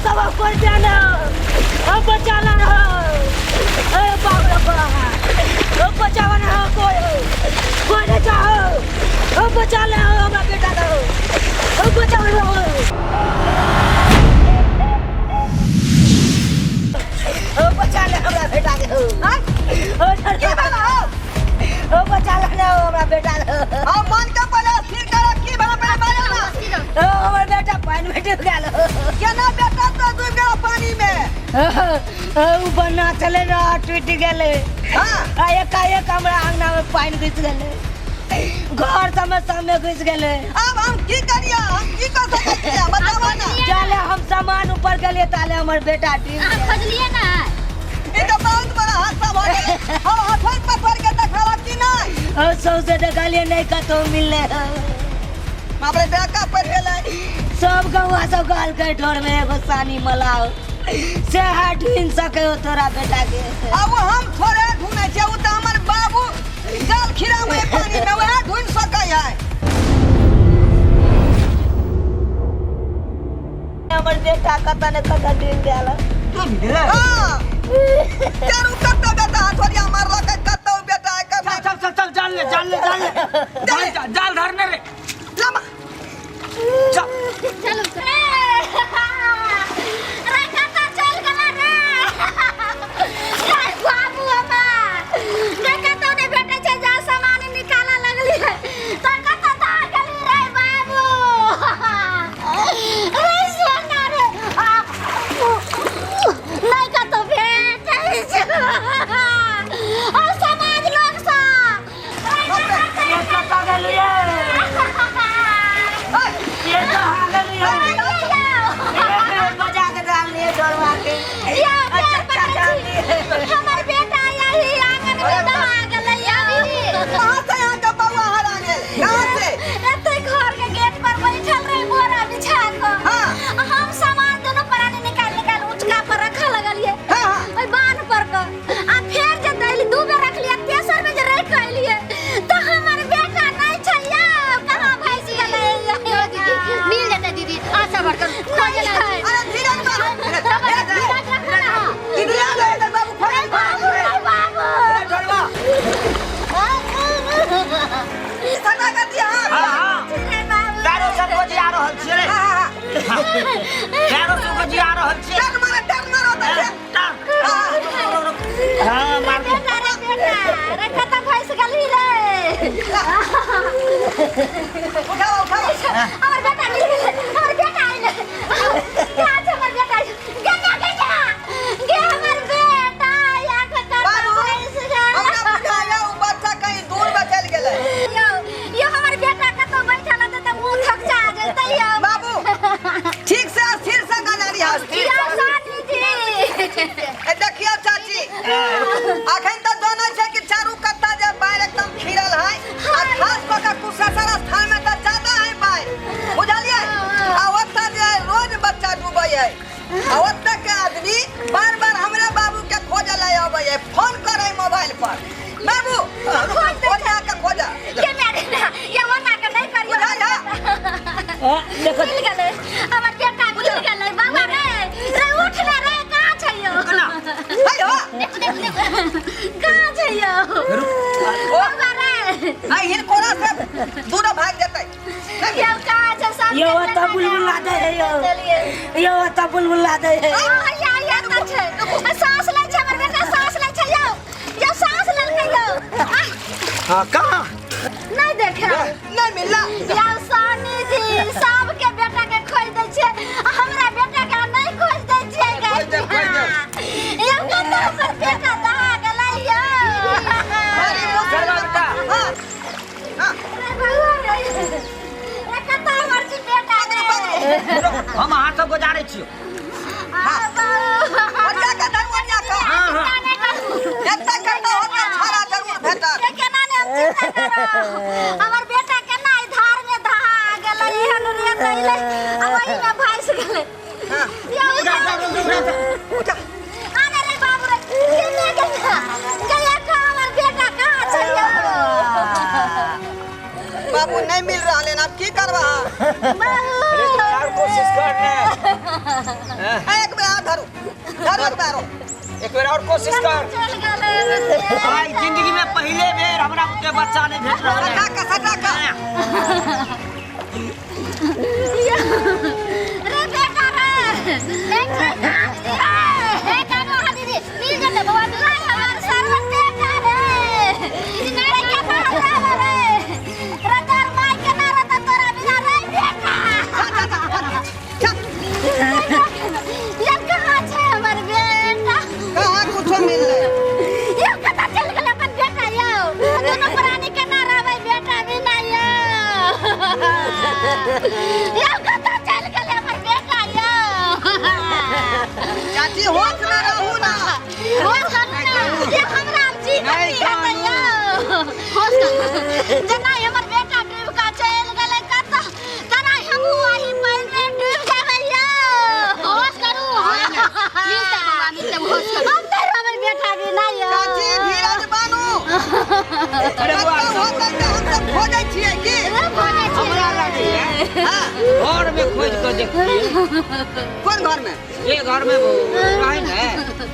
सब कोई जाना हम बचा ला रहा ए बाप रे बाप हम बचावा ना हो कोई कोई नहीं चाहो हम बचा ले हो हमरा बेटा ना हो हम बचा ले हो हम बचा ले हमरा बेटा के हो की भेल हौ? हम बचा ले हो हमरा बेटा के हो हम मन के पहिले स्थिर कर की भेल पहिले बाजू ना ओ, हमर बेटा पानि में डूब गेल केना बेटा तो डूबि गेल पानी में ओ बन्ना छलै ने टूटि गेलै हाँ आ एकाएक हमरा अंगना में पानि घुसि गेलै घर सबमे सबमे घुसि गेलै अब हम की करिया हम की कर सकै छियै बताबऽ ना जाले हम सामान ऊपर गेलियै ताले हमर बेटा डूबि अहाँ गेल खोजलियै ने ई तऽ बहुत बड़ा हादसा भऽ गेलै हम हथोड़ पथोड़ के देखलक कि नहि ओ सौंसे देखलियै नहि कतहु मिललै बाप रे डाका पड़ि गेलै सब गौआ सब कहलकै ठोर में एगो सानी मलाओ से ढूंढ सके हो तोरा बेटा के अब हम थोड़े ढूंढै छियै ओ तऽ हमर बाबू जाल खिराबै पानी में वएह ढूंढि सकै है हमर बेटा कतऽ ने कतऽ डूबि गेल डूबि गेलै हाँ चारू कतौ बेटा हथोड़िया मारलकै कतौ बेटा एकर चल चल चल चल जाल ले जाल ले जाल ले जाल जाल जाल धरने रे लमा चल चलू रे कतऽ चलि गेलै रे रे बाबू हमर रे कतौ नहि भेटै छै जा सामान निकालऽ लगलियै तऽ कतऽ दहा गेली रे बाबू रे सोना रे आ, नहि कतौ भेटै छै आ समाज लोक सब ये कतऽ गेलियै ये कहाँ गेलियै ये बजा के डाललियै डोरवा के अच्छा डाललियै हमर बेटा यही आंगन में दहा गेलै कहाँ से यहाँ के बउआ हरा गेल कहाँ से एते घर के गेट पर बैठल रहे बोरा बिछा के हाँ। हम सामान दोनों प्राणी निकाल निकाल उचका पर रखा लगलिए हाँ, हाँ। ओहि बान्ह पर के आ फेर जे दैली दू बेर रखलिए तेसर बेर जे रख अइलिए तो हमर बेटा नहीं छै यौ कहाँ भैंस गेलै दीदी मिल जेतै दीदी आशा बढ़कर खोज नहीं है। अरे धीरज मारो धीरज रखो ना। दीदी आ गए इधर बाबू खोज बाबू रे बाबू ए ढोलवा सटा कर दिया हाँ हां हां रे बाबू पैरो सब गोजिया रहल छियै रे हाँ हाँ पैरो सब गोजिया रहल छियै डर मारो डर मारो ए, तऽ टार। हाँ मार बेटा रे बेटा रे कतऽ फँसि गेलही रे उठाओ उठाओ हमर बेटा मिल गेलै हमर बेटा आइले कहाँ छै हमर बेटा गंगा गंगा गे हमर बेटा या कतऽ बाबू, फँसि गेल हमरा बुझाया उ बच्चा कहीं दूर में चल गेलै यौ यौ हमर बेटा कतौ बैठल रहतै तऽ मुँह थकचा जेतै यौ बाबू ठीक से स्थिर से गनारी हस यौ सानी जी ए देखियो चाची अखन तऽ जानै छै कि चारू कत्ता जे बाढ़ि एकदम खिरल है आ खास कऽ के कुशेश्वर स्थान में तऽ ज्यादा है बाढ़ि बुझलियै आ ओतऽ जे है रोज बच्चा डूबै है आ ओतऽ के आदमी बार बार हमरा बाबू के खोजऽ लए अबै है फोन करै मोबाइल पर बाबू ओरिया के खोजऽ के मेरे ना ये ओना के नहीं करियो बुझाइ है देखो मिल गेलै हमर बेटा मिल गेलै बाबा रे रे उठ ले रे कहाँ छै यौ है हो देखो देखो देखो कहाँ छै यौ बाबा रे आ हिलकोरा से दूर भाग जेतै यौ कहाँ छै सब यौ ओतऽ बुलबुला दै है यौ चलिए यौ ओतऽ बुलबुला दै है या या तऽ छै साँस लै छै हमर बेटा साँस लै छै यौ यौ साँस लेलकै यौ आह, हाँ कहाँ नहीं देखे नहीं मिलला यौ सानी जी सबके बेटा के खोज दै छियै आ हमरा बेटा के अहाँ नहीं खोज दै छियै खोज देब, खोज देब। यौ कतऽ हमर बेटा दहा गेलै यौ अरे चल बेटा हाँ हाँ रे बउआ रे रे कतऽ हमर जी बेटा रे हम अहाँ सब गुजारै छियौ आ बउआ ओरिया के धर ओरिया के हाँ हाँ चिंता नहि करू एतऽ कतऽ होतै छाड़ा जरूर भेटत के केना ने हम चिंता करब हमर बेटा केना ई धार में दहा गेलै एहन रेत अइलै आ ओही में भासि गेलै हाँ यौ उठा उठा उठा उठा उठा अरे रे बाबू रे केने गेलै गया कहाँ हमर बेटा कहाँ छै यौ बाबू नहीं मिल रहा है अब की करबा बाबू अरे यार कोशिश कर ने ए कोशिश कर। चल गेलै। भाई, जिंदगी में पहले बेर हमरा के बच्चा नहीं भेट रहल है। सटा का, सटा का। रे बेटा रे, ए कानू अहाँ दीदी, मिल जेतै बौआ, मिल जेतै। हमर सर्व बेटा रे, दीदी नहीं के बाहर रे, रे तोर माय के ना रहता तोरा बिना रे बेटा। चल। ये कहाँ छै हमर बेटा? कहाँ कुछो मिललै। यौ, कतऽ चलि गेलै अपन बेटा यौ? दुनू प्राणी केना रहबै बेटा बिना यौ? यौ, कतऽ चलि गेलै हमर बेटा यौ? चाची, होश में रहू ना। होश करू ना, ये हमरा आब जी नहि कथी हेतै यौ? होश करू। जेना हमर बेटा डूबि कऽ चलि गेलै कतऽ, तेना हमहूँ एहि पानिमे डूबि जेबै यौ। होश करू, मिलतै बौआ, मिलतै, होश करू। हम तऽ हमर बेटा बिना यौ। चाची, धीरज बानू। अरे बौआ, कतौ होतै तऽ हमसब खोजै छियै की। हमरा लगैया हाँ। घर में खोज के देखिए। कोन घर में? ये घर में वो रहे ने।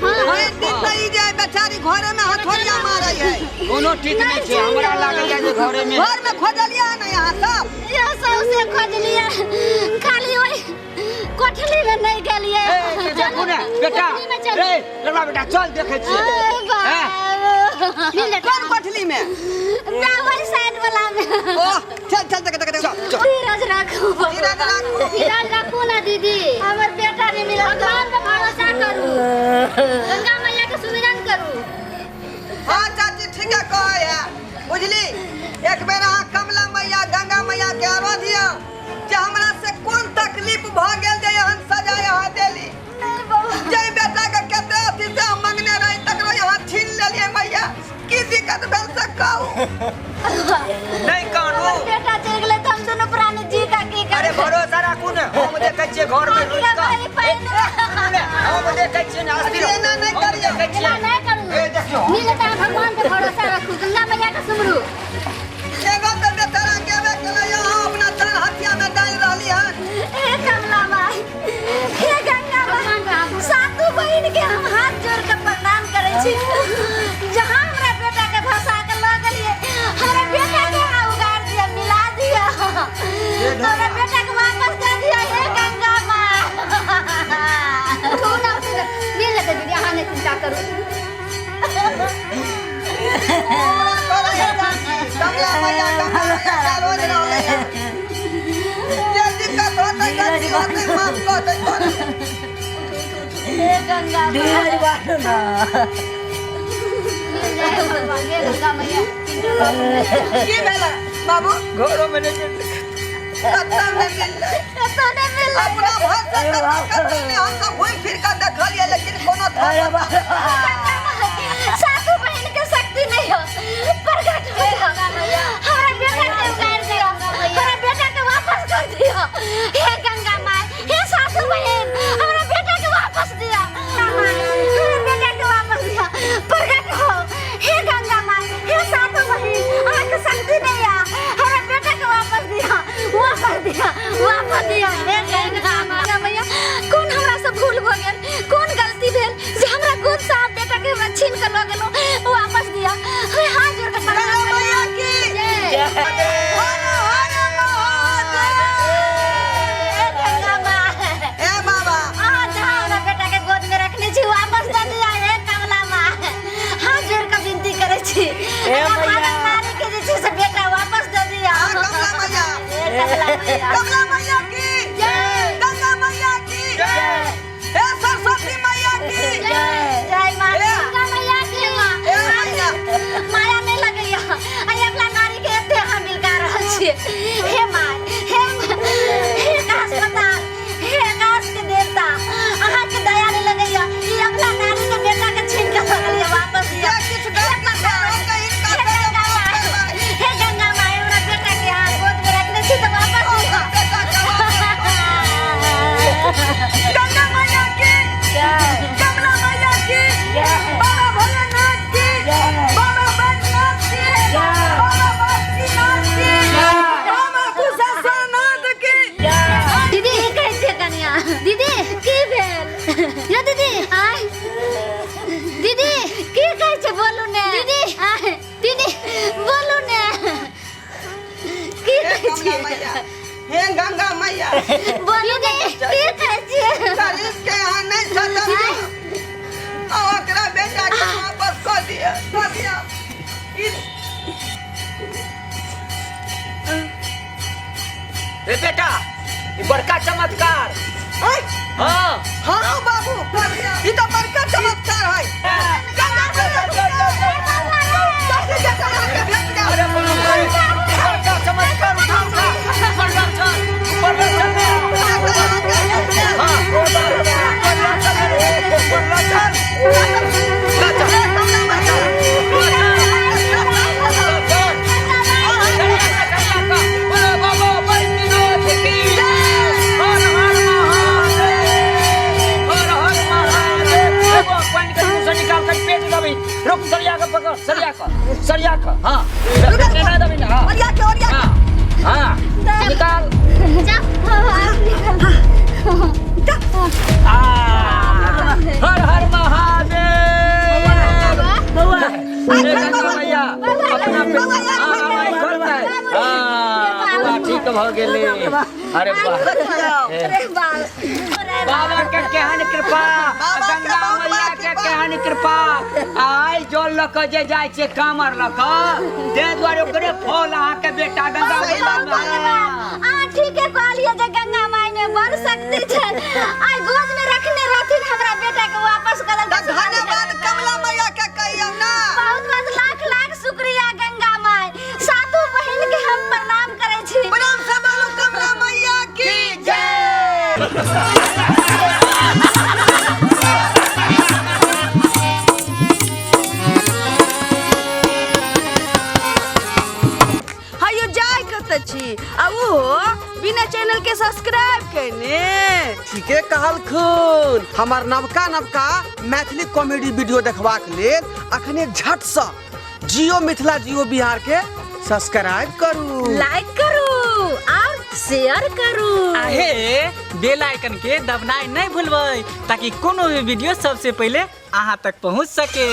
भरि दिन तऽ ई जे बेचारी घरे में हथौड़िया मारै है। कोनो ठीक नहीं छै, हमरा लागैया जे घरे में। घर में खोजलियै ने यहाँ सब? यौ, सौंसे खोजलियै, खाली ओहि कोठली में नहीं गेलियै। ए, देखू ने बेटा। कोठली में चलू। रे लड़वा बेटा, चल देखै छियै। हैं? मिल जेतै। कोन कोठली में? ना, ओहि साइड वाला में। ओह, चल चल, देख देख देख। चल चल। धीरज राखू। धीरज राखू। धीरज राखू ना दीदी। हमर बेटा नहीं मिलल। भगवान पे भरोसा करू, गंगा मैया के सुमिरन करू। हाँ चाची, ठीक है कहै है। बुझली, एक बेर अहाँ कमला मैया, गंगा मैया के आरो दियौ जे हमरा से कोन तकलीफ भऽ गेल जे एहन सजा अहाँ देली। जे बेटा के कते अथी से हम मंगने रही, तकरो यहाँ छीन लेलियै मैया। की दिक्कत भेल से कहू। नहीं कानू। हमर बेटा चलि गेलै तऽ हम दुनू प्राणी जी का की अरे, करबै? भरोसा राखू ने, हम देखै छियै घर में रुकि भागी कऽ। रहबै पानि में। सुनू ने, हम देखै छियै ने, अस्थिर। एना नहि हम करियौ। देखै छियै। एना नहि करू। ए, देखियौ। मिल जेतै, अहाँ भगवान पे भरोसा राखू, गंगा मैया के सुमरू। एगो तऽ बेचारा गेबे केलै, अहाँ अपना चार हथिया में डालि रहली हन। हे कमला माई, हे गंगा माई, सातु बहिन के हम हाथ जोड़ के प्रणाम करै छी। जहाँ हमरा बेटा के भसा के लऽ गेलियै, हमरा बेटा के अहाँ उगार दिअ, मिला दिअ, हमरा बेटा के वापस दऽ दिअ, हे गंगा माँ। उठू ना, उठू ना, मिल जेतै दीदी, अहाँ नहि चिंता करू। हमरा करै है चाची, कमला मैया, गंगा मैया के रोज रहलै हन। जे दिक्कत होतै, गलती होतै, माफ कऽ दै तोरा। हे गंगा माँ। धीरज बानू ना। मिल जाए भगवान, हे गंगा मैया, चिंता करू नहि। की भेलै बाबू? घरो में नहीं मिललै। कतौ नहि मिललै। कतौ नहि मिललै। अपना भर से कतौ कतौ नहि, हमसब घुमि फिर कऽ देखलियै, लेकिन कोनो अरे बाबा। सासू बहिन के शक्ति नहीं हो, प्रकट हो जाओ। हमरा बेटा के उगार दियो, हमरा बेटा के वापस कर दियो। हे गंगा माई, हे सासू बहिन, हमरा बेटा के वापस दियो। माई, हमरा बेटा के वापस दियो, प्रकट हो। हे गंगा माई, हे सासू बहिन, अहाँ के शक्ति नहीं है, हमरा बेटा के वापस दियो, वापस दियो, वापस दियो। हे गंगा मैया, कोन हमरा से भूल भऽ गेल, कोन गलती भेल जे हमरा गोद से अहाँ बेटा के हमरा छीन के लऽ गेलहुँ? वापस दिअ, हम हाथ जोड़ के प्रणाम गंगा करै मैया की जय। हर हर महादेव। हे गंगा माँ। ए बाबा। अहाँ जहाँ हमरा बेटा के गोद में रखने छी, वापस दऽ दिअ। हे कमला माँ, हाथ जोड़ के विनती करै छी, हमरा मैया। भागल नारी के जे छै से बेटा वापस दऽ दिअ। हाँ, कमला मैया। हे कमला मैया। कमला मैया की जय। गंगा मैया की, हे सरस्वती मैया की जय माँ। ए। गंगा मैया की। ए मैया। माया नहीं लगैया, अरे अपना नारी के एते अहाँ मिलका रहल छियै। हे माय, हे हे आकाश, हे आकाश के देवता, अहाँ के दया नहीं लगैया? ई अपना नारी के बेटा के छीन के लऽ गेलियै, वापस दिअ। जे किछु गलती भेल होतै, हिनका हे से गंगा माफ माय, करबै। हे गंगा माय, हमरा बेटा के अहाँ गोद में रखने छी तऽ वापस दिअ। बेटा के गंगा मैया की, कमला मैया की, बाबा भोलेनाथ की, बाबा बैजनाथ की, बाबा बासुकीनाथ की, बाबा हे गंगा मैया। बोलू ने की कहै छियै? शरीर के अहाँ नहि सटब आ ओकरा बेटा के वापस कऽ दिअ, कऽ दिअ। ई रे बेटा, ई बड़का चमत्कार। ऐ, हाँ। हाँ बाबू, ई तऽ बड़का चमत्कार है। गंगा मैया, चाची के समाज के भेट गेल। अरे बाप रे, बड़का चमत्कार। उठा उठा, ऊपर लग चल, ऊपर लग चल रे। हाँ, ऊपर लग चल रे, ऊपर लग चल। लग चल। लग चल। बोलो बाबा बैद्यनाथ की जय। हर हर महादेव, हर हर महादेव। एगो पानि के मुँह से निकाल कर पेट दबी। रुक, सरिया के पकड़, सरिया के, सरिया के। हाँ, केना दबी ना? हाँ। ओरिया के, ओरिया के। हाँ हाँ, निकाल। जा, हाँ, निकाल। आ, हर हर महादेव। बौआ। हे गंगा मैया, अपना पे। हाँ हाँ, ई खोलतै। हाँ बौआ, ठीक भऽ गेलै। अरे वाह। अरे बाप। बाबा के केहन कृपा! बाबा के गंगा बहुत मैया बड़ा के कृपा। केहन कृपा! आइ जल लऽ कऽ जे जाइ छै कामर लऽ कऽ, ताहि दुआरे ओकरे फल अहाँके बेटा गंगा सही मैया बात मे। धन्यवाद। अहाँ ठीके कहलियै जे गंगा माई में बड़ शक्ति छै। आइ गोद में रखने रहथिन हमरा बेटा के, वापस कऽ तऽ देलकै। धन्यवाद कमला मैया के कहियौ ना। बहुत बहुत लाख लाख शुक्रिया गंगा माई। सातों बहिन के हम प्रणाम करै छी। प्रणाम से बोलू कमला मैया की जय। हयो, जाय कतऽ छी आ ओहो बिना चैनल के सब्सक्राइब केने? ठीके कहलखुन। हमर नवका नवका मैथिली कॉमेडी वीडियो देखबाक लेल अखने झटसँ जियो मिथिला जियो बिहार के सब्सक्राइब करू, लाइक करू और शेयर करू। आहे बेल आइकन के दबनाइ नहि भूलबै, ताकि कोनो भी वीडियो सबसे पहिले अहाँ तक पहुँच सके।